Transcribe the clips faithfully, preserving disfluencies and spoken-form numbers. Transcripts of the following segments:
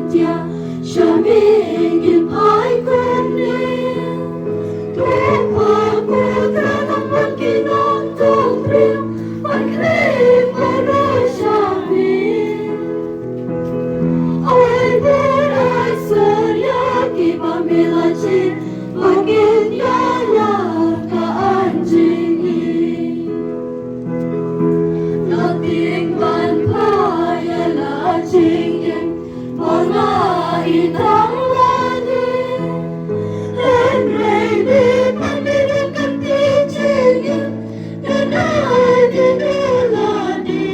Tia, shami ki phai kumne. Tupa putra nang ban ki nong tong prim, ban kri paro shami. Ai ber ai surya ki pamela chi, ban kin ya ya ka anjing i. Nothing ban phai ya la jingim, mona i tang lani. Hynrei di pan di dang kan ti jingim, dan ai di dang lani.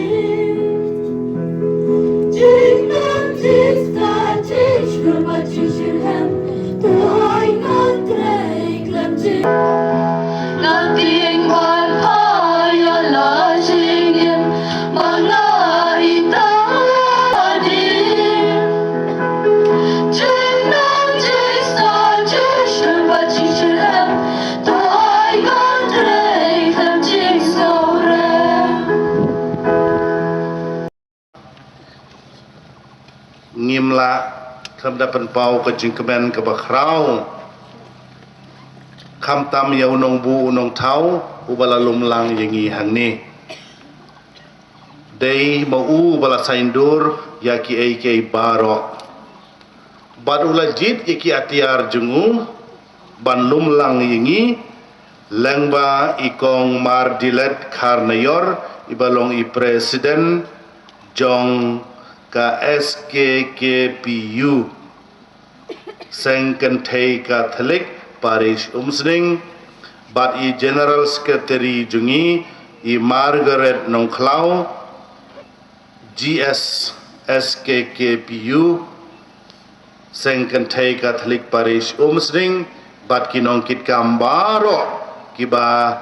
Jingim jingstad jingshkor bad jingshirhem, to ai ngan trei khlem jing. Nothing ban phai ya la jingim, mona i tang lani. Jingim jingstad jingshkor bad jingshirhem, to ai ngan trei khlem jingsngewrem. Ngim lah khlem da pynpaw ka jingkmen kaba khraw, khamtam ïa u nongbuh u nongthaw uba la lum lang ïa ngi hangne. Dei ma u uba la saiñdur ïa kiei kiei baroh. Bad u la jied ïa ki atiar jong u ban lum lang ïa ngi, lyngba i kong Mardilet Kharnayor, iba long i president jong ka S K K P U, Seng Kynthei Katholik Parish Umsning, bad i General Secretary jong ngi, i Margaret Nongkhlaw, G S S K K P U, Seng Kynthei Katholik Parish Umsning, bad ki nongkitkam baroh kiba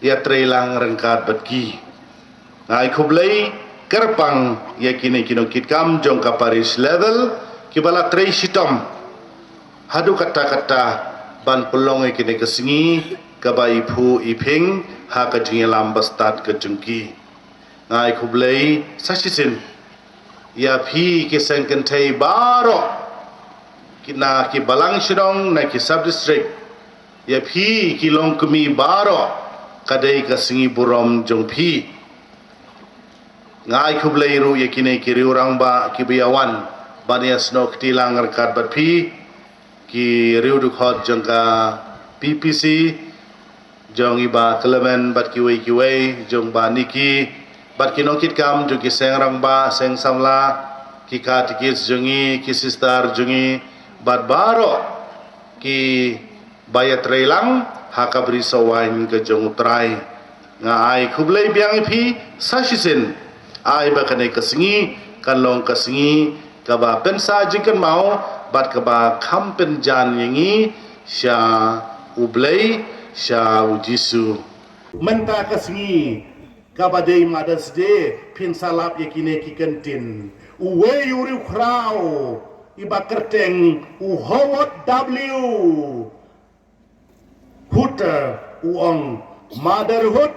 ïatreilang ryngkat bad ki. Nga ai khublei kyrpang ïa kine ki nongkitkam jong ka parish level kiba la trei shitom haduh katta katta ban pynlong ïa kine ka sngi kaba iphuh iphieng ha ka jingïalam bastad ka jong ki. Nga ai khublei sa shisien ïa phi ki seng kynthei baroh, ki na ki balang shnong, na ki sub district, ïa phi ki longkmie baroh, ka dei ka sngi burom jong phi. Nga ai khublei ruh ïa kine ki riew rangbah kiba ïa wan ban ïa snoh kti lang ryngkat bad phi, ki riew dkhot jong ka P P C, jong i Bah Clement bad kiwei kiwei, jong Bah Niki, bad ki nongkitkam jong ki seng rangbah, seng samla, ki katikis jong ngi, ki sister jong ngi, bad baroh kiba ïatreilang ha ka bri sohwaiñ ka jong U Trai. Nga ai khublei biang ïa phi sa shisien. Ai ba kane ka sngi kan long ka sngi kaba pynsah jingkynmaw bad kaba kham pynjan ïa ngi sha U Blei, sha U Jisu. Mynta ka sngi kaba dei Mother's Day, phin sa lap ïa kine ki kyntien. Uwei u riewkhraw iba kyrteng u Howard W Hunter u ong, "Motherhood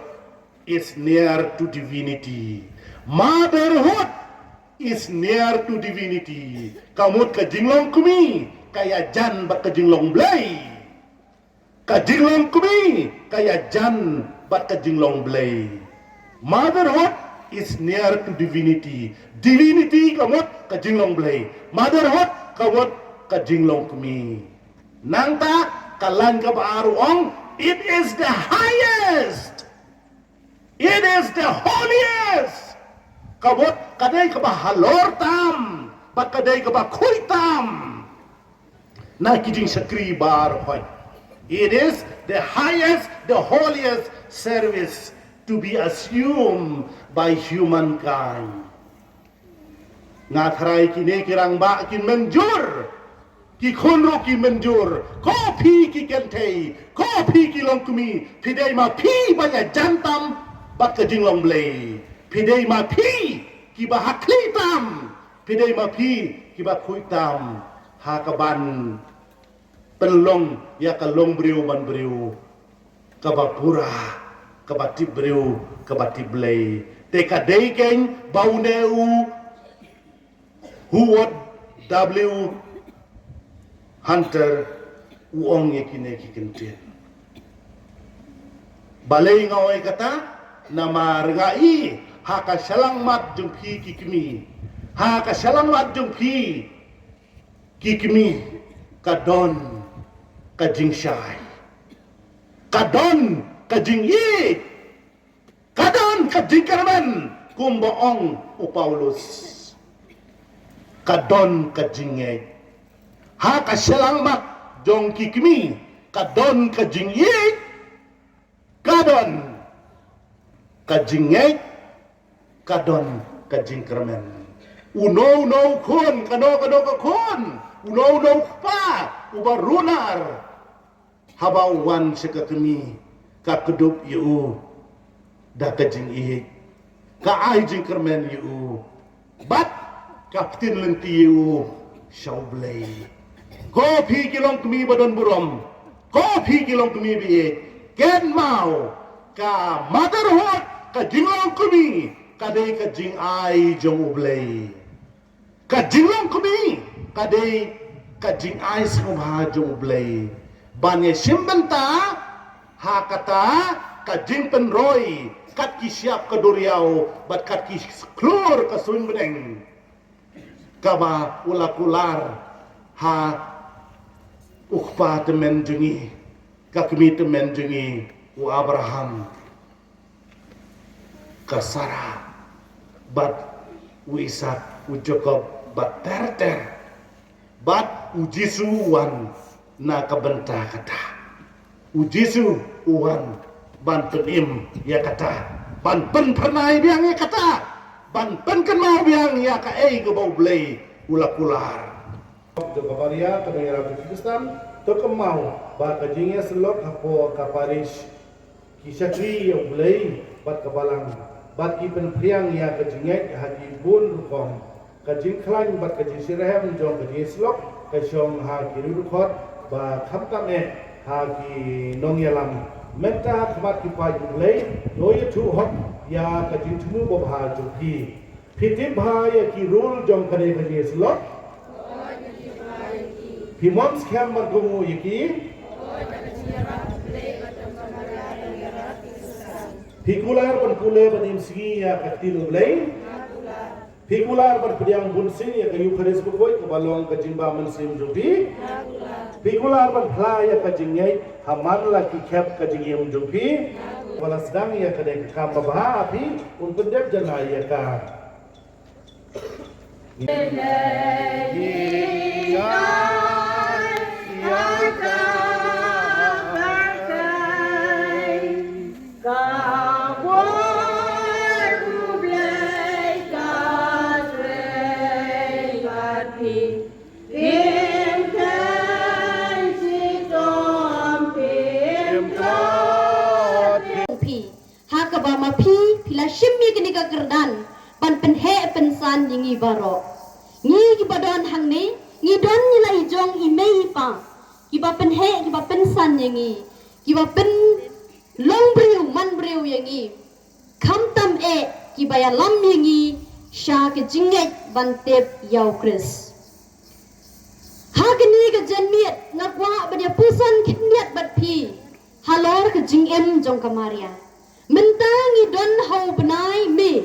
is near to divinity." Motherhood is near to divinity. Ka mut ka jinglong kmie ka ïajan bad ka jinglong Blei. Ka jinglong kmie ka ïajan bad ka jinglong Blei. Motherhood is near to divinity. Divinity ka mut ka jinglong Blei. Motherhood ka mut ka jinglong kmie. Nangta ka lain kaba ar u ong, "It is the highest. It is the holiest." Ka mut ka dei kaba halor tam bad ka dei kaba khuid tam na ki jingshakri baroh. It is the highest, the holiest service to be assumed by humankind. Nga tharai kine ki rangbah kin mynjur, ki khun ruh ki mynjur. Ko phi ki kynthei, ko phi ki longkmie, phi dei ma phi ban ïajan tam bad ka jinglong Blei. Phi dei ma phi kiba ha khlieh tam, phi dei ma phi kiba khuid tam ha kaban pynlong ïa ka longbriew manbriew kaba pura, kaba tip briew, kaba tip Blei. Te ka dei keiñ ba une u Howard W Hunter u ong ïa kine ki kyntien. Balei nga ong ïa kata? Namar nga i ha ka shyllangmat jong phi ki kmie, ha ka shyllangmat jong phi ki kmie, ka don ka jingshai, ka don ka jingïeit, ka don ka jingkyrmen, kumba ong u Paulus. Ka don ka jingngeit. Ha ka shyllangmat jong ki kmie, ka don ka jingïeit, ka don ka jingngeit, ka don ka jingkyrmen. Uno uno u khun, kano kano ka khun, uno uno u kpa uba runar, haba u wan sha ka kmie, ka kdup ïa u da ka jingïeit, ka ai jingkyrmen ïa u, bad ka ktien lynti ïa u sha U Blei. Ko phi ki longkmie ba don burom, ko phi ki longkmie ba ïeit, kynmaw, ka motherhood, ka jinglongkmie, ka dei ka jingai jong U Blei. Ka jinglongkmie ka dei ka jingai sngewbha jong U Blei ban ïa shim bynta ha kata ka jingpynroi kat ki shyiap ka duriaw bad kat ki khlur ka suiñ bneng, kaba u la kular ha u kpa tymmen jong ngi, ka kmie tymmen jong ngi, u Abraham, ka Sara, bad u Isak, u Jakob, bad ter ter. Bad u Jisu u wan na ka bynta kata. U Jisu u wan ban pynim ïa kata, ban pynphyrnai biang ïa kata, ban pynkynmaw biang ïa kaei kaba U Blei u la kular. Jong ka Maria ka nongïarap jong ki Khristan, to kynmaw ba ka jingïasyllok hapoh ka parish, ki shakri ïa U Blei bad ka balang, bad ki pynphriang ïa ka jingngeit ha ki bun rukom. Ka jingkhlaiñ bad ka jingshitrhem jong ka jingïasyllok ka shong ha ki riewdkhot, ba khamtam eh ha ki nongïalam. Mynta ha khmat ki paid U Blei, to ïathuh hok ïa ka jingthmu babha jong phi. Phi tip bha ïa ki rule jong kane ka jingïasyllok? Phi mon skhem ban kohnguh ïa ki? Phi kular ban pule ban im sngi ïa ka ktien U Blei? Phi kular ban pdiang bunsien ïa ka Eukharist bakhuid kaba long ka jingbam mynsiem jong phi? Phi kular ban phla ïa ka jingngeit ha man la ki khep ka jingim jong phi? Ba la sdang ïa kane ka kam babha, phi un pyndep janai ïa ka. Phi, ha kaba ma phi, phi la shim ïa kane ka kyrdan ban pynheh pynsan ïa ngi baroh. Ngi kiba don hangne, ngi don ngi la i jong i mei i pa kiba pynheh, kiba pynsan ïa ngi, kiba pynlong briew man briew ïa ngi, khamtam eh kiba ïalam ïa ngi sha ka jingngeit ban tip ïa U Khrist. Ha kane ka janmiet nga kwah ban ïa puson khyndiat bad phi halor ka jingim jong ka Maria. Mynta ngi don ha u bnai May,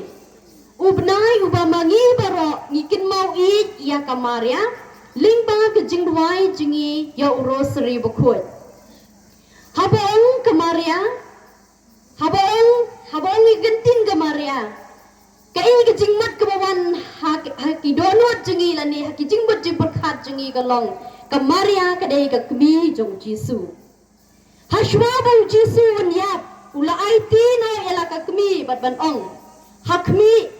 u bnai uba ma ngi baroh ngi kynmaw ïeit ïa ka Maria lyngba ka jingduwai jong ngi ïa u Rosary bakhuid. Haba ong ka Maria, haba ong, haba ong ïa ka ktien ka Maria, kaei ka jingmut kaba wan ha, ha ki dohnud jong ngi lane ha ki jingmut jingpyrkhat jong ngi ka long, ka Maria ka dei ka kmie jong U Jisu. Hashwa ba U Jisu un ïap, u la aiti noh ïa la ka kmie bad ban ong, ha khmih.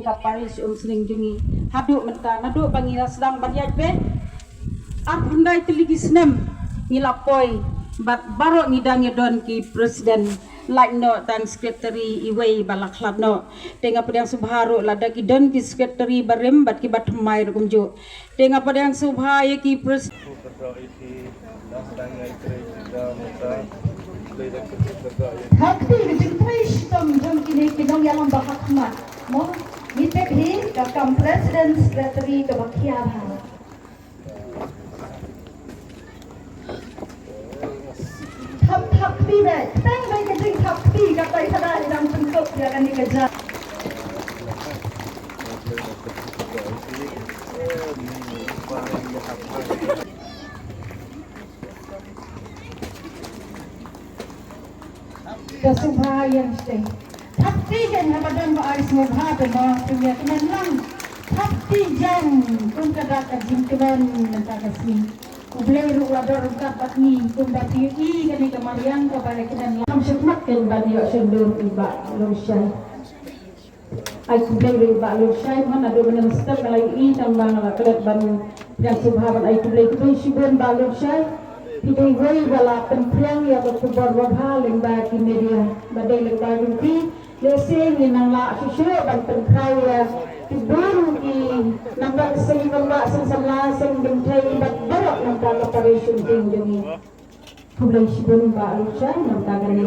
ka parish Umsning jong ngi. Haduh mynta, naduh ba ngi la sdang ban ïaid beit arphew khyndai tylli ki snem, ngi la poi bad baroh ngi dang ïadon ki president, lait noh tang secretary iwei ba la khlad noh. Te nga pdiang sngewbha ruh lada ki don ki secretary barim bad kiba thymmai ruh kumjuh. Te nga pdiang sngewbha ïa ki pres- Hakti ka jingtrei shitom jong kine ki nongïalam ba ha khmat. Mo, ngi tip hi ka kam president secretary kaba khia bha. Thap thap kti beit, tang beit ka jingthap kti, ka tai thada i dang pynkup ïa kane ka jam. Ka sngewbha ïa sdei. Thap kti kan haba don ba ai sngewbha te ma, te ïa kmen lang. Thap kti jan kum ka dak ka jingkmen mynta ka sngi. U Blei ruh la don ryngkat bad ngi, kumba phi ïohi kane ka mariang kaba ïa kmen lang. Kham shakhmat kan ban ïoh syndur i Bah Longshai. Ai khublei ruh i Bah Longshai, man naduh mynne mynstep nga la ïohi tang ba nga la klet ban pdiang sngewbha ban ai khublei, khublei shibun Bah Longshai. Phi dei wei ba la pynphriang ïa ka khubor babha lyngba ki media, ba dei lyngba jong phi. Lehse ngin nang lah shuh shuh ban pynkhraw ïa ki bun ki nambar seng rangbah, seng samla, seng kynthei bad baroh namar ka parish Umsning jong ngi. Khublei shibun Bah Longshai, namar kane.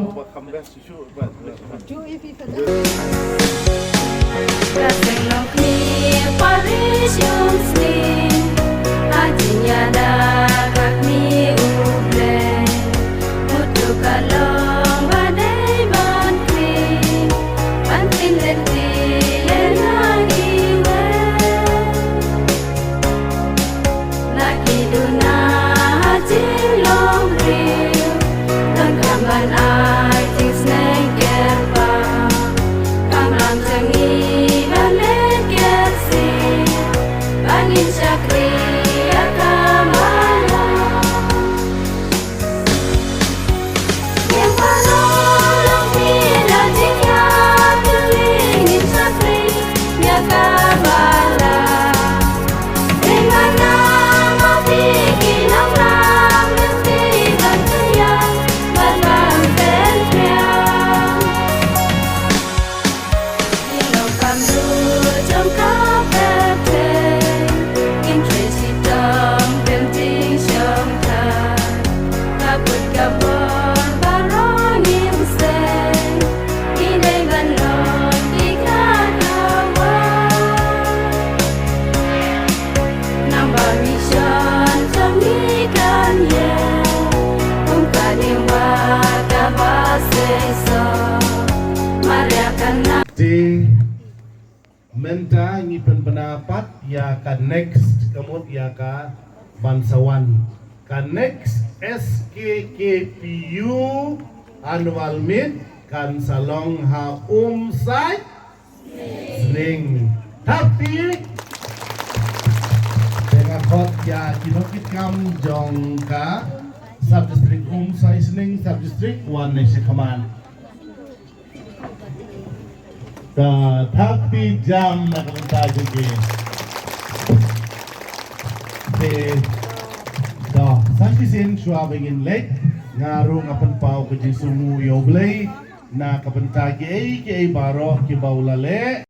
Ka seng Longkmie parish Umsning, ha jingïada ka kmie U Blei. Mut ruh ka long ba dei ban kmie, ban pynlehkmie ïa kiwei. Na ki duna ha jinglong briew, donkam ban ai jingsneng kyrpang. Kamram jong ngi ban leh kyrsiew, ba ngin shakri ïa ka balang. Te mynta ngi pynbna pat ïa ka next, ka mut ïa ka ban sa wan. Ka next S K K P U annual meet kan sa long ha Umsai Sning. Thap kti. Te nga khot ïa ki nongkitkam jong ka sub district Umsai Sning sub district wan ne shi khmat. Ka thap kti jam na ka bynta jong ki. Te to sa shisien shuwa ba ngin leit, nga ruh nga pynpaw ka jingsngewnguh ïa U Blei na ka bynta kiei kiei baroh kiba u la leh.